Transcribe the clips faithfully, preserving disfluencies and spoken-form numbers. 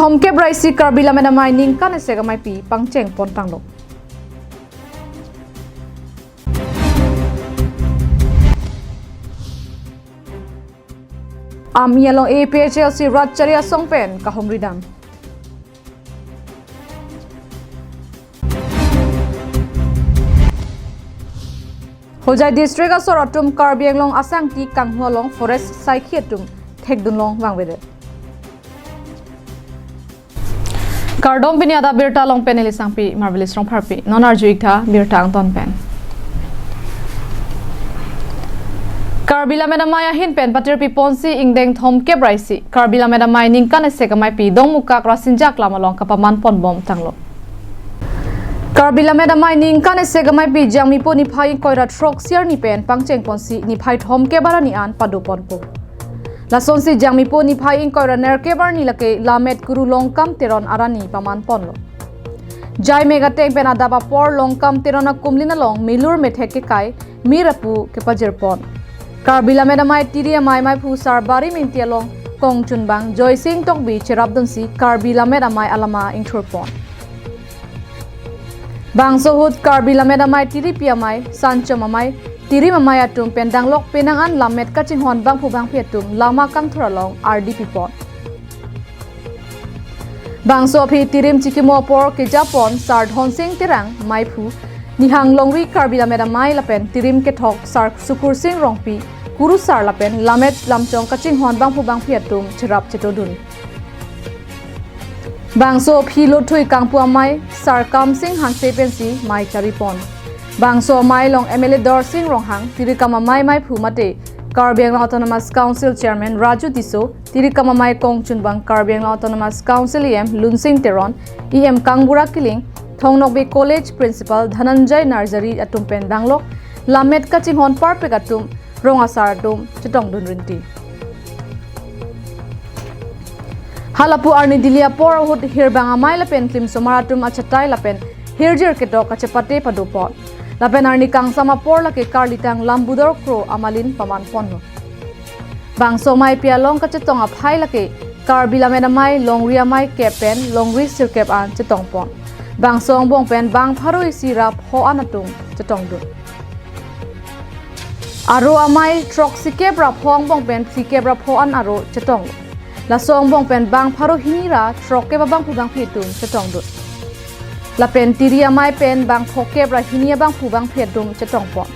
Thomkep ra isi Karbi Lammet Amei ningkan isi amei pi pangcheng pon tanglo. Ami along A P H L C rat chari asong pen kahumri dam. Hojai district asor atum Karbi Anglong asangti kanghu along forest saikhi atum thekdun long vangvedet. Kardom, pini adap birta along pen neli Sangpi Marvelous Rongpharpi. Non arju-ik tha birta angton pen. Karbi Lammet Amei ahin pen patirpi ponsi ingdeng thomkep ra isi Karbi Lammet Amei ningkan isi amei pi Dongmukak Rasinjak Lam along kapaman ponbom tanglo. Karbi Lammet Amei ningkan isi amei pi Jangmipo niphai ingkoi ra throksi arni pen pangcheng ponsi niphai thomkep arni an pado ponpo. Lasonsi Jangmipo niphai ingkoi ra nerkep arni lake Lammet Kuru Longkam Teron arni paman ponlo. Jaimek ateng pen adap apor Longkam Teron akumlin along milur methek kekai, mir apu kepajir pon. Karbi Lammet Amei tiri amei meiphu Sarbari Mingti along kongchunbang Joysing Tokbi cherapdunsi Karbi Lammet Amei alama ingthur pon. Bangso ahut Karbi Lammet Amei tiripi amei, sanchom amei, tirim amei atum pen danglok penang an lammet kachinghon bangphu bangphi atum lama kangthur along ardi pipon. Bangso aphi tirim chikimo apor kejapon Sar Dhonsing Terang meiphu, nihang longri Karbi Lammet Amei lapen tirim kethok Sar Sukursing Rongpi, kurusar lapen lammet lamchong kachinghon bangphu bangphi atum cherap chetodun. Bangso aphi lothui kangpu amei Sar Kamsing Hanse pensi mei charipon. Bangso amei along M L A Dorsing Ronghang, tirikam amei meiphu mate Karbi Anglong Autonomous Council Chairman Raju Tisso, tirikam amei kongchunbang Karbi Anglong Autonomous Council E M Lunsing Teron, E M Kangbura Killing, Thong Nokbe College Principal Dhananjay Narzary atum pen danglok lammet kachinghon parpek atum rong asar atum chetongdun rinti. Halapu arni dili apor ahut hirbang amei lapen klimsomar atum achatai lapen hirjir ketok kachepate padopon. Lapen arni kangsam apor lake karlitang Lambudor Kro amalin paman ponlo. Bangso amei pi along kachetong aphai lake Karbi Lammet Amei, longri amei kep pen longri sirkep an chetongpon. Bangso angbong pen bang pharo isi ra pho an atum chetongdun. Aro amei throksikep ra pho angbong pen phlikep ra pho an aro chetong. Laso angbong pen bang pharo hini ra throkkep abangphu bangphi atum chetongdun. Lapen tiri amei pen bang phokep ra hini abangphu bangphi atum chetongpon.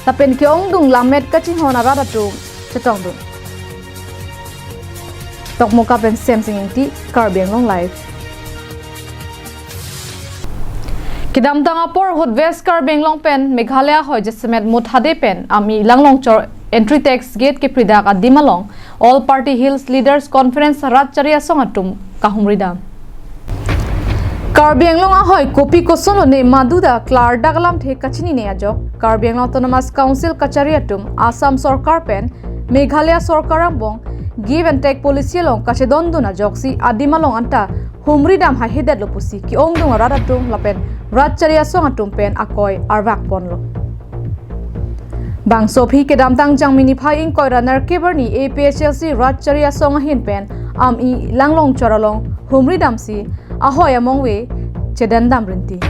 Lapen ke-ongdung lammet kachinghon arat atum chetongdun. Tokmoka pen Semsing Ingti, Karbi Anglong Live. Kedamtang apor ahut West Karbi Anglong pen Meghalaya ahoi jasemet Mothade pen Ami Langlongchor entry tax gate kepridak adim along All Party Hills Leaders Conference rat chari asong atum kahumri dam. Karbi Anglong ahoi kopi koson lone maduda klardak alamthe kachinine ajok Karbi Anglong Autonomous Council kachari atum Assam sorkar pen Meghalaya sorkar angbong give and take policy along kachedondun ajoksi adim along anta humri dam haihedetlo pusi ke-ongdung arat atum lapen rat chari asong atum pen akoi arvak ponlo. Bangso aphi kedamtang Jangmi niphai ingkoi ra nerkep arni A P H L C rat chari asong ahin pen Ami Langlongchor along humri damsi ahoi amongve chedondam rinti.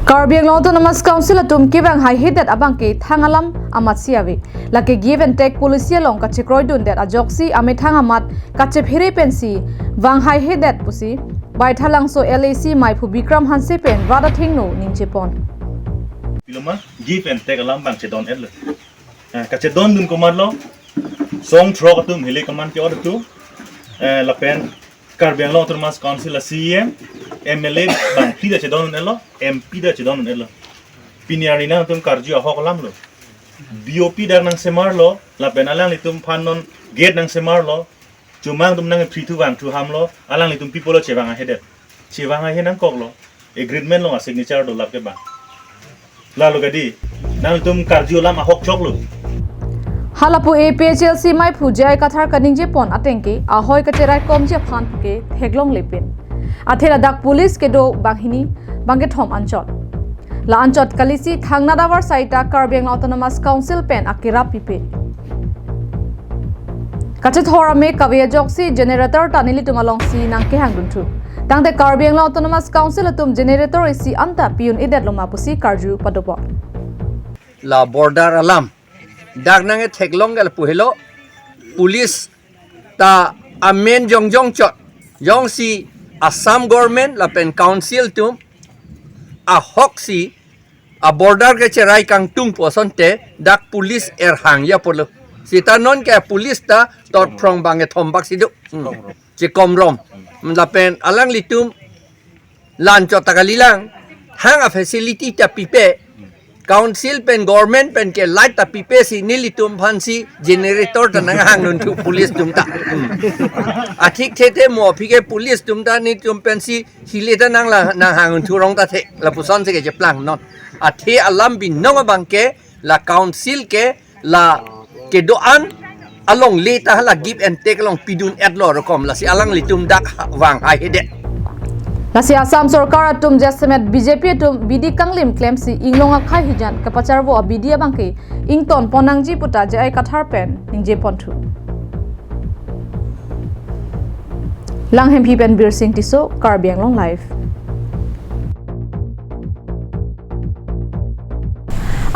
Karbi Anglong Autonomous Council atum kevang haihedet abangke thang alam amatsi ave. Lake give and take policy along kachekroidundet ajoksi amethang amat kachephere pensi vang haihedet pusi Baithalangso L A C meiphu Bikram Hanse pen rat athengno ningjepon. Piloma give and take alam bang chedon-etlo. Eh, kachedondun komatlo, song throk atum hili kaman ke-ot atum, eh, lapen Karbi Anglong Autonomous Council a C E M, M L A bang pida chedondun-etlo, M P da chedondun-etlo. Pini arni nangtum karju ahok alamlo. B O P dak nangsemarlo, lapen alanglitum aphan non gate nangsemarlo, chomang atum nang phri thu vang thu hamlo, alanglitum pi apotlo chevang ahedet. Chevang ahe nangkoklo, agreement along a signature dolap ke bang. Lalo kadi, nangtum karju alam ahok choklo. Halapu A P H L C meiphu J I Kathar kaningjepon atengke, ahoi kacheraikomji aphan ke theklonglepin. Athe ladak police kedo banghini, bangkethom anchot. La anchot kalisi thangnat avar saita Karbi Anglong Autonomous Council pen akerap pipe. Kachethor ame kave ajoksi generator ta nelitum alongsi nangkehang dunthu. Tangte Karbi Anglong Autonomous Council atum generator isi anta pi-un-edet loma pusi karju padopon. La border alam dak nangketheklong ke lapu helo, police ta amen jongjong chot. Jongsi Assam government lapen council atum ahoksi a border ke cherai kangtung pu asonte dak police erhang ya pulo. Sita non ke police ta tot phrong bang kethom bak si do. Hmm. Chekomrom. Lapen alanglitum la-an chot ta kalilang, hang a facility ta pipe, council pen government pen ke light ta pipe si nelitum aphansi generator ta nanghang dunthu police atum ta. Hmm. Athik thethe mo aphi ke police atum ta nelitum pensi hile ta nang la nanghang dunthu rong ta the, lapusonsi kecheplang non. Athe alam binong abang ke la council ke la kedo-an alongle ta la give and take along pidun-etlo rokom, lasi alanglitum dak vang hai hede. Lasi Assam sorkar atum jasemet B J P atum bidi kanglim klemsi inglong akhai hijan kapacharvo abidi abang ke ingtonpon nangji puta J I Kathar pen ningjeponthu. Langhempi pen Birsing Tisso, Karbi Anglong Live.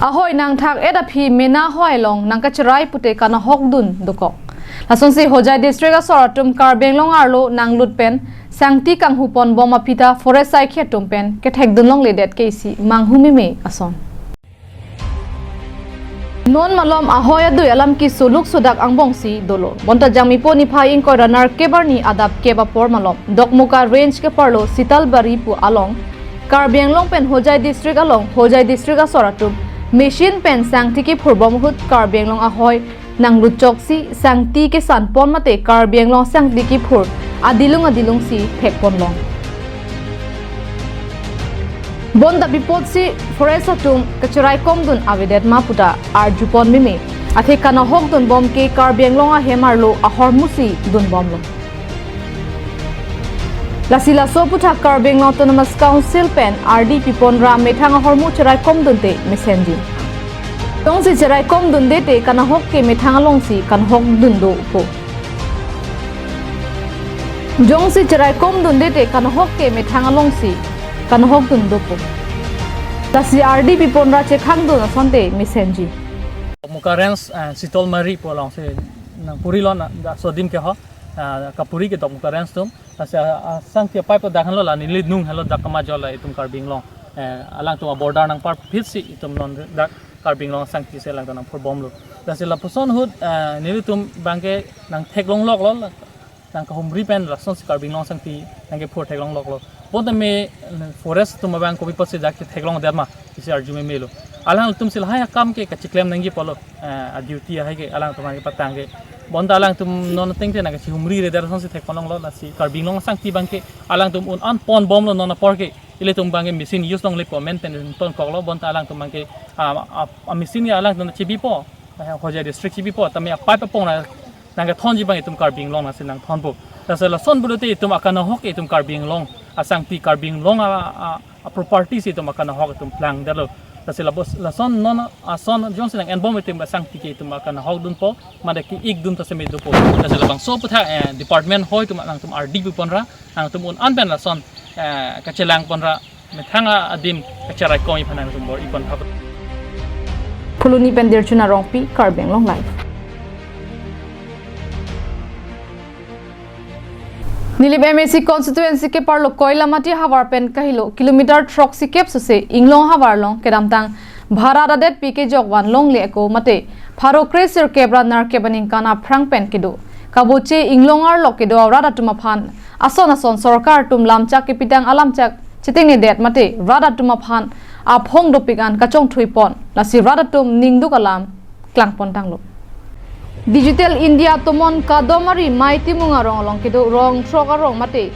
Ahoi nangthak-et aphi mena ahoi along nangkacherai pute kanahok dun dokok. Lasonsi Hojai district asor atum Karbi Anglong arlo nanglut pen sangti kanghuponbom aphi ta forest saikhi atum pen kethekdun longledet ke isi manghu meme ason. Non malom ahoi adui alam keso luk sodak angbongsi dolo. Bonta Jangmipo niphai ingkoi ra nerkep arni adap kep apor malom Dokmoka range keparlo Sitalbari pu along Karbi Anglong pen Hojai district along Hojai district asor atum machine pen sangti kephurbom ahut Karbi Anglong ahoi nanglut choksi sangti kesanpon mate Karbi Anglong sangti kephur adilung adilungsi thekponlong. Bonta pi apotsi forest atum kacheraikongdun avedet ma puta arjupon meme. Athe kanahokdunbom ke Karbi Anglong ahem arlo ahormusi dunbomlo. Lasi laso aputhak Karbi Anglong Autonomous Council pen ardi piponra methang ahormu cheraikomdunte mesenji. Jongsi cheraikomdunde te kanahok ke methang alongsi kanahokdun dopo. Jongsi cheraikomdunde te kanahok ke methang alongsi kanahokdun dopo. Lasi ardi piponra chekhangdun asonte mesenji. Dokmoka range, eh, Sitalbari pu alongsi nangpurilo na, laso adim ke ho, eh, kapuri ke Dokmoka range atum. Lasi, ah, ah, sangti apipe dak henlo la neli nung henlo dak kama jol la itum Karbi Anglong. Eh, alangtum a border nangparphitsi itum non dak Karbi Anglong sangti si alangtum nangphurbomlo. Lasi lapuson ahut, eh, nelitum abang ke nangtheklongloklo, nangkahumri pen lasonsi Karbi Anglong sangti nangkephur theklongloklo. Bonta me, eh, forest atum abang kopi apotsi dak ketheklongdet ma, isi arju memelo. Alangtum si lahai akam ke kachiklem nangji pulo, eh, a duty ahai ke alangtum abang kepatang ke. Bonta alangtum non ateng te nangkachihumri redet asonsi thekponlonglo, lasi Karbi Anglong sangti abang ke alangtum un-anponbomlo non apor ke. Ilitum abang ke machine use longle pu amen pen tonkoklo, bonta alangtum abang ke, ah, ah, ah, machine ke alangtum chibipo, eh, Hojai district chibipo, tame apipe apong ra nangkethonji abang itum Karbi Anglong nangsi nangthonpo. Lasi lason pulote itum akanahok itum Karbi Anglong asangti Karbi Anglong a, a, a property si itum akanahok itum plangdetlo. Lasi labos, lason non ason jongsi nang-enbom itum asangti ke itum akanahokdunpo, mate ke-ikdun ta seme dopo. Lasi labangso aputhak, eh, department ahoi atum nangtum ardi piponra, nangtum un-an pen lason, eh, kachelangponra, methang adim kacherai kong iphan nangtum bor-iponthap. Phuloni pen Dirchuna Rongpi, Karbi Anglong Live. Nilip M A C constituency keparlo Koilamati havar pen kahelo kilometer throksikep sose inglong havar along kedamtang bharat adetpi kejok van longle ako mate pharo kre sirkep ra nerkep aningkan aphrang pen kedo kaboche inglong arlo kedo arat atum aphan ason ason sorkar atum lamchak kepitang alamchak chetingnedet mate rat atum aphan aphong dopik an kachongthuipon, lasi rat atum ningduk alam klangpontanglo. Digital India tomon kadom ari Mai Timung arong along kedo rong throk arong mate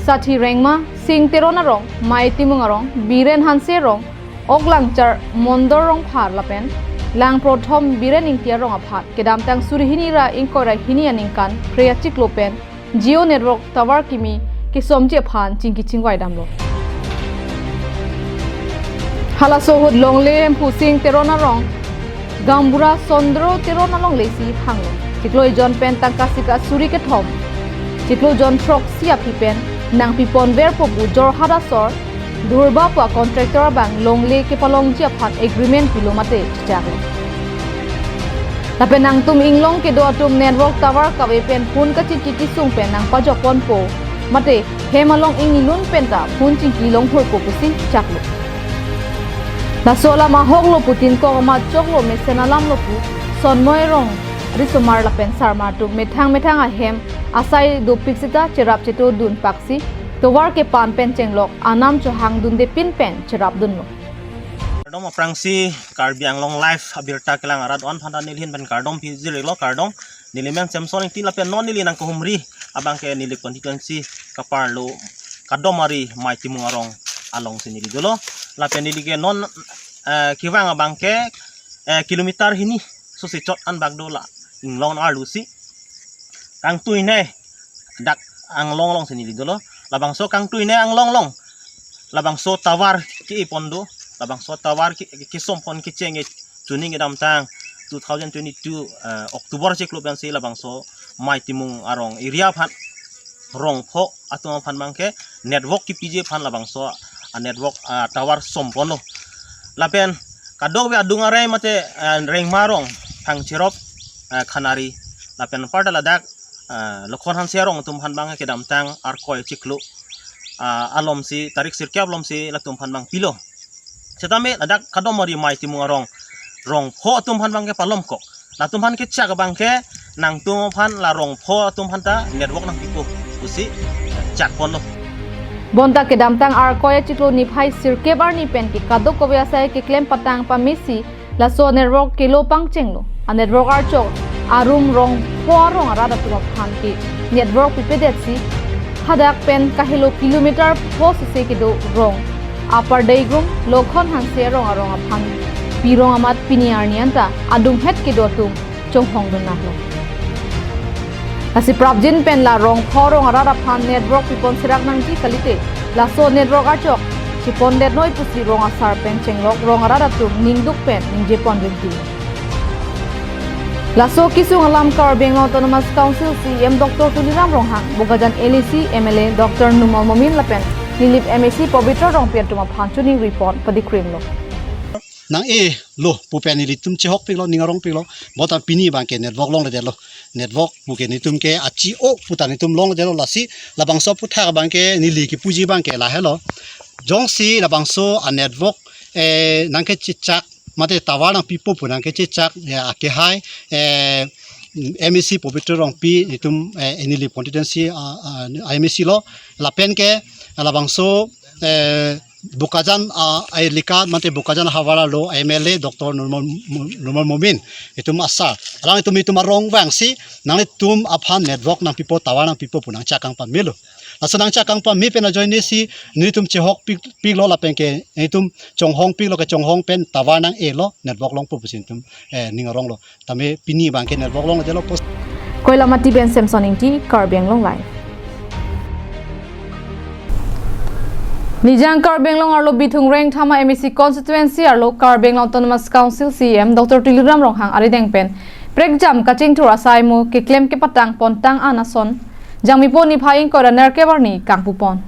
Sathi Rengma, Sing Teron arong, Mai Timung arong, Biren Hanse arong, Oklangchar Mondor Rongphar lapen Langprothom Biren Ingti arong aphan kedamtang suri hini ra ingkoi ra hini aningkan Phre achiklo pen Jio network tower kimi kesomji aphan chingki chingvai damlo. Halaso ahut longle Hemphu Sing Teron arong, Gaonbura Sondro Teron alongle si hanglo. chiklo ejon pen tangka sika suri kethom, chiklo jon throksi aphi pen nangpipon verpo pu Jorhat asor Dhurba pu a contractor abang longle kepalongji aphan agreement pilo mate chechaklo. Lapen nangtum inglong kedo atum network tower kave pen phone kachingki kesung pen nangpajokponpo mate hem along inglun penta phone chingki longhurpo pusi chaklo. Laso alam ahoklo pu tin kok amat choklo mesen alamlo pu Sonmoy Rong risomar lapen sarmar atum methang methang ahem asai dopik sita cherap cheto dunpaksi tovar kepan pen chenglok anam chohang dundepin pen cherapdunlo. Kardom aphrangsi Karbi Anglong Live abirta kelang arat on phanta nelihin pen kardom pijirlo, kardom. Neli men Samson Ingti lapen non neli nangkehumri abangke neli constituency kaparlo Kadomari Maitimung arong alongsi neli dolo. Lapen neli ke non, eh, kevang abangke, eh, kilometer hini susi chot an bak dola inglong arlusi. Kangtui ne dak anglong alongsi neli dolo. Labangso kangtui ne anglong along labangso tower kepon do. Labangso tower ke, kesompon kecheng e chuning kedamtang two thousand twenty-two, eh, October chiklo pensi labangso Maitimung arong area aphan Rongpho atum aphan abangke network kepiji aphan labangso a network, ah, tower somponlo. Lapen kadokave adung arei mate, ah, Rengma arong Phangcherop, ah, Khanari lapen parta ladak, ah, Lokhon Hanse arong atum aphan abang kedamtang Arkoi chiklo, ah, alomsi tarik sirkep alomsi latum aphan abang pilo. Setame ladak Kadomari Maitimung arong Rongpho atum aphan abangke palomkok. Latum aphan kechak abangke nangtum aphan la Rongpho atum aphanta network nangpipo pusi chakponlo. Bonta kedamtang Arkoi chiklo niphai sirkep arni pen ke kadokave asai keklem patang pamesi laso network kelo pangchenglo. A network archok arum Rongpho arong arat atum aphan ke network pipedetsi hadak pen kahelo kilometer pho sese kedo rong Upper Deigrum, Lokhon Hanse arong arong aphan pirong amat pini arni anta adunghet kedo atum chonghong dun nahlo. Lasi prapjin pen la Rongpho arong arat aphan network pipon serak nangji kalite, laso network archok chepondetnoi pusi rong asar pen chenglok rong arat atum ningduk pen ningjepon rinti. Laso kesung alam Karbi Anglong Autonomous Council C E M Doctor Tuliram Ronghang, Bokajan L A C M L A Doctor Numal Momin lapen Nilip M A C Pabitra Rongpi atum aphan choningri pon padikrimlo. Nang-elo pu pen nelitum chehokpiklo, ning arongpiklo. Bonta pini abangke network longledetlo. Network puke netum ke achi-o puta netum longledetlo, lasi labangso aputhak abangke neli kepuji abangke lahelo. Jongsi labangso a network, eh, nangkechechak mate tower nangpipo pu nangkechechak, eh, akehai, eh, M A C Pabitra Rongpi netum, eh, Nilip constituency, ah, ah, M A C lo. Lapen ke labangso, eh, Bokajan, ah, elika mate Bokajan havar arlo M L A Doctor Numal, Numal Momin netum asar. Alangtum netum arong vangsi nanglitum aphan network nangpipo, tower nangpipo pu nangchekang pamelo. Laso nangchekang pame pen ajoinesi netum chehokpik, piklo lapen ke netum chonghongpiklo, kechonghong pen tower nang-elo, network longpo pusi netum, eh, ning aronglo. Tame pini abangke network longledetlo post. Koilamati pen Samson Ingti, Karbi Anglong Live. Nijang Karbi Anglong arlo Bithung Rengthama M A C constituency arlo Karbi Anglong Autonomous Council C E M Doctor Tuliram Ronghang arideng pen prekjam kachingthur asai mo keklem kepatang pontang an ason Jangmipo niphai ingkoi ra nerkep arni kangpupon.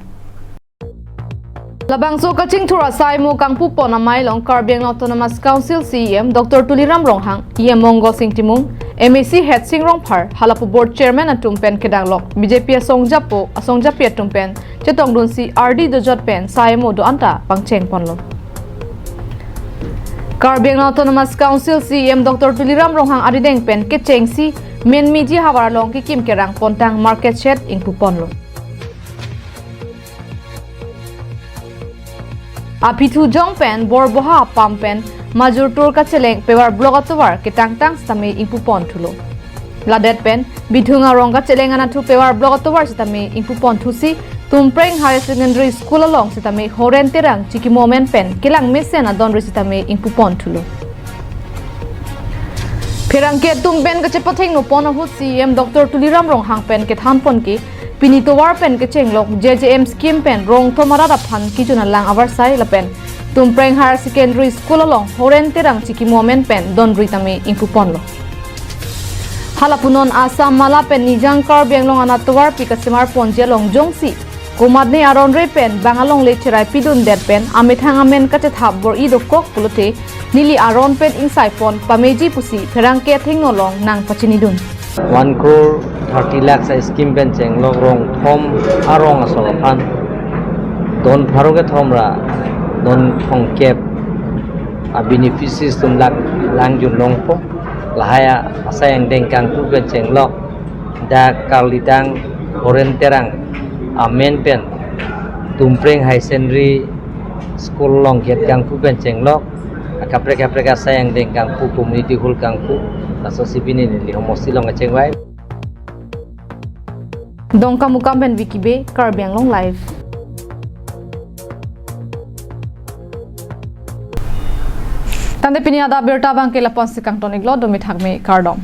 Labangso kachingthur asai mo kangpupon amei along Karbi Anglong Autonomous Council C E M Doctor Tuliram Ronghang, E M Mongo Sing Timung, M A C Headsing Rongphar, halapu board chairman atum pen kedanglok B J P asongjapo, asongjapi atum pen chetongdunsi ardi dojot pen sai mo do-anta pangchengponlo. Karbi Anglong Autonomous Council C E M Doctor Tuliram Ronghang arideng pen kechengsi Menmiji havar along kekim kerang pontang market shed ingpuponlo. Aphi thujong pen Borboha apam pen majur tur kacheleng Pawar Block atovar ketangtang sitame ingpupon thulo. Ladet pen Bithung arong kacheleng anatthu Pawar Block atovar sitame ingpupon thusi Tumpreng Higher Secondary School along sitame Horen Terang chikimo amen pen kelang mesen adonri sitame ingpupon thulo. Pherangke atum pen kachepathengno pon ahut C E M Doctor Tuliram Ronghang pen kethanpon ke pini tovar pen kechenglok J J M scheme pen rong thom arat aphan kejun alang avarsai lapen Tumpreng Higher Secondary School along Horen Terang chikimo amen pen donri tame ingpuponlo. Halapunon Assam Mala pen Nijang Karbi Anglong anatovarpi kasemar ponji along jongsi komatne aron re pen bang alongle cherai pidun det pen amethang amen kachethap bor-i dokok pulote neli aron pen ingsai pon pameji pusi pherangke athengno along nangpachinidun. One crore thirty lakhs a scheme pen chenglok rong thom arong asong aphan don pharo kethom ra don thomkep a beneficiaries atum lak langjun longpo. Lahai asai angdeng kangpu pen chenglok dak Karlidang Horen Terang amen pen Tumpreng High Secondary School along gate kangpu pen chenglok akaprek kaprek asai angdeng kangpu, community hall kangpu, laso si pini neli homosti along kachengvai. Dongkamukam pen Vicky Bey, Karbi Anglong Live. Tangte pini adap abirta abangke lapu-an si kangton-iklo, domi thakme, kardom.